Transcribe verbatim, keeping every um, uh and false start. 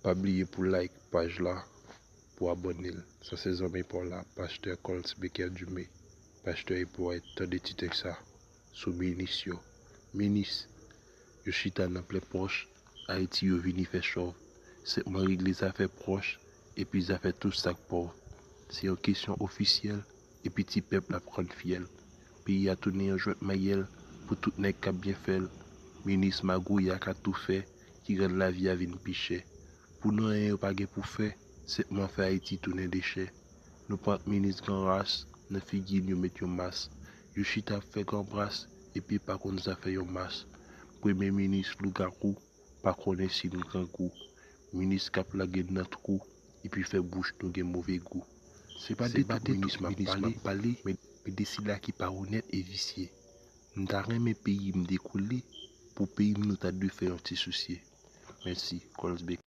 Pa bliye pou like paj la, pou abòne l. Sa se zanmi pa w la, Pastè Colts Baker Dumé, pastè e powèt. Tande ti tèks sa sou minis yo. Minis, yo chita nan plen pòch, Ayiti yo vini fè chòv. Senpman regle zafè pwòch, epi zafè tout sa k pòv. Se yon kesyon ofisyèl, epi ti pèp la ap rann fyèl. Peyi a tounen yon jwèt mayèl pou tout nèg k ap byen fè l. Minis magouya k atoufè, ki rann lavi a vin pi chè. Pou nou anyen yo pa gen pou fè, senpman fè Ayiti tounen dechè. Nou pran minis gran ras, nan figi n yo met yon mas. Yo chita ap fè gran bras, epi pa konn zafè yon mas. Premye minis lougawou, pa konnen si n grangou. Minis k ap lage n nan twou, epi fè bouch nou gen move gou. Se pa de tout minis m ap pale, men, men de sila ki pa onèt e visye. M ta renmen peyi m dekoule, pou peyi m nou ta dwe fè yon ti sousye. Mèsi, Colts Baker.